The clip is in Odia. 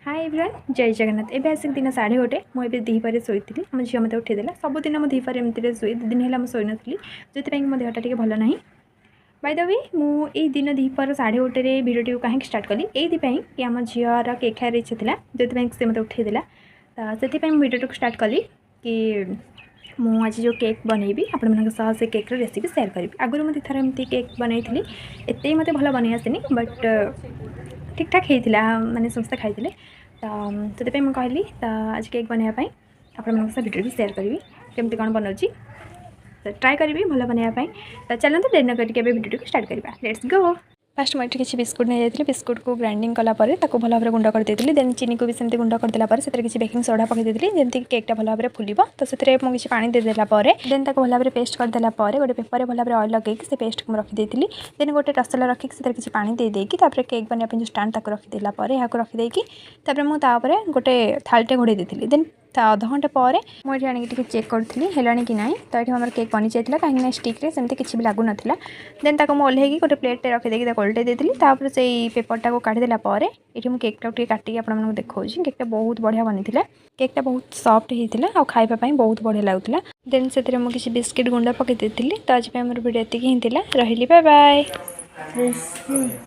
ହାଏ ଏଭ୍ରିୱାନ୍, ଜୟ ଜଗନ୍ନାଥ। ଏବେ ଆସିକି ଦିନ 1:30। ମୁଁ ଏବେ ଦ୍ୱିପହରେ ଶୋଇଥିଲି, ମୋ ଝିଅ ମୋତେ ଉଠେଇଦେଲା। ସବୁଦିନ ମୁଁ ଦ୍ୱିପହରେ ଏମିତିରେ ଶୋଏ। 2 ଦିନ ହେଲା ମୁଁ ଶୋଇନଥିଲି, ଯେଉଁଥିପାଇଁ କି ମୋ ଦେହଟା ଟିକେ ଭଲ ନାହିଁ। ବାଇ ଦ we, ମୁଁ ଏଇ ଦିନ ଦ୍ୱିପହର 1:30ରେ ଭିଡ଼ିଓଟିକୁ କାହିଁକି ଷ୍ଟାର୍ଟ କଲି? ଏଇଥିପାଇଁ କି ଆମ ଝିଅର କେକ୍ ଖାଇବାର ଇଚ୍ଛା ଥିଲା, ଯେଉଁଥିପାଇଁ ସେ ମୋତେ ଉଠେଇଦେଲା। ତ ସେଥିପାଇଁ ମୁଁ ଭିଡ଼ିଓଟିକୁ ଷ୍ଟାର୍ଟ କଲି କି ମୁଁ ଆଜି ଯେଉଁ କେକ୍ ବନେଇବି, ଆପଣମାନଙ୍କ ସହ ସେ କେକ୍ର ରେସିପି ସେୟାର କରିବି। ଆଗରୁ ମୁଁ ଦୁଇଥର ଏମିତି କେକ୍ ବନେଇଥିଲି। ଏତେ ମୋତେ ଭଲ ବନେଇ ଆସିନି, ବଟ୍ ଠିକ୍ଠାକ୍ ହେଇଥିଲା, ମାନେ ସମସ୍ତେ ଖାଇଥିଲେ। ତ ସେଥିପାଇଁ ମୁଁ କହିଲି ତ ଆଜି କେକ୍ ବନେଇବା ପାଇଁ ଆପଣମାନଙ୍କ ସହ ଭିଡ଼ିଓ ବି ସେୟାର କରିବି, କେମିତି କ'ଣ ବନାଉଛି। ତ ଟ୍ରାଏ କରିବି ଭଲ ବନେଇବା ପାଇଁ। ତ ଚାଲନ୍ତୁ, ଡେରି ନ କରିକି ଏବେ ଭିଡ଼ିଓଟିକୁ ଷ୍ଟାର୍ଟ କରିବା। Let's go. First ମୁଁ ଏଠି କିଛି ବିସ୍କୁଟ୍ ନେଇଯାଇଥିଲି। ବିସ୍କୁଟ୍କୁ ଗ୍ରାଇଣ୍ଡିଙ୍ଗ କଲା ପରେ ତାକୁ ଭଲ ଭାବରେ ଗୁଣ୍ଡ କରିଦେଇଥିଲି। ଦେନ୍ ଚିନିକୁ ବି ସେମିତି ଗୁଣ୍ଡ କରିଦେଲା ପରେ ସେଥିରେ କିଛି ବେକିଂ ସୋଡ଼ା ପକାଇ ଦେଇଥିଲି, ଯେମିତିକି କେକ୍ଟା ଭଲ ଭାବରେ ଫୁଲିବ। ତ ସେଥିରେ ମୁଁ କିଛି ପାଣି ଦେଇଦେଲା ପରେ ଦେନ୍ ତାକୁ ଭଲ ଭାବରେ ପେଷ୍ଟ କରିଦେଲା ପରେ ଗୋଟେ ପେପରରେ ଭଲ ଭାବରେ ଅଏଲ୍ ଲଗେଇକି ସେ ପେଷ୍ଟକୁ ମୁଁ ରଖିଦେଇଥିଲି। ଦେନ୍ ଗୋଟେ ତସଲା ରଖିକି ସେଥିରେ କିଛି ପାଣି ଦେଇଦେଇକି ତାପରେ କେକ୍ ବନେଇବା ପାଇଁ ଯେଉଁ ଷ୍ଟାଣ୍ଡ, ତାକୁ ରଖିଦେଲା ପରେ, ଏହାକୁ ରଖିଦେଇକି ତାପରେ ମୁଁ ତା ଉପରେ ଗୋଟେ ଥାଳିଟେ ଘୋଡ଼େଇ ଦେଇଥିଲି। ଦେନ୍ ତା ଅଧଘଣ୍ଟା ପରେ ମୁଁ ଏଠି ଆଣିକି ଟିକେ ଚେକ୍ କରୁଥିଲି ହେଲାଣି କି ନାହିଁ। ତ ଏଠି ଆମର କେକ୍ ବନିଯାଇଥିଲା, କାହିଁକିନା ଷ୍ଟିକ୍ରେ ସେମିତି କିଛି ବି ଲାଗୁନଥିଲା। ଦେନ୍ ତାକୁ ମୁଁ ଓହ୍ଲେଇକି ଗୋଟେ ପ୍ଲେଟ୍ରେ ରଖିଦେଇକି ତାକୁ ଓଲଟେଇ ଦେଇଥିଲି। ତାପରେ ସେଇ ପେପରଟାକୁ କାଢ଼ିଦେଲା ପରେ ଏଠି ମୁଁ କେକ୍ଟାକୁ ଟିକେ କାଟିକି ଆପଣମାନଙ୍କୁ ଦେଖାଉଛି। କେକ୍ଟା ବହୁତ ବଢ଼ିଆ ବନିଥିଲା। କେକ୍ଟା ବହୁତ ସଫ୍ଟ ହେଇଥିଲା ଆଉ ଖାଇବା ପାଇଁ ବହୁତ ବଢ଼ିଆ ଲାଗୁଥିଲା। ଦେନ୍ ସେଥିରେ ମୁଁ କିଛି ବିସ୍କିଟ୍ ଗୁଣ୍ଡ ପକାଇ ଦେଇଥିଲି। ତ ଆଜି ପାଇଁ ଆମର ଭିଡ଼ିଓ ଏତିକି ହିଁ ଥିଲା। ରହିଲି, ବାଏ ବାଏ।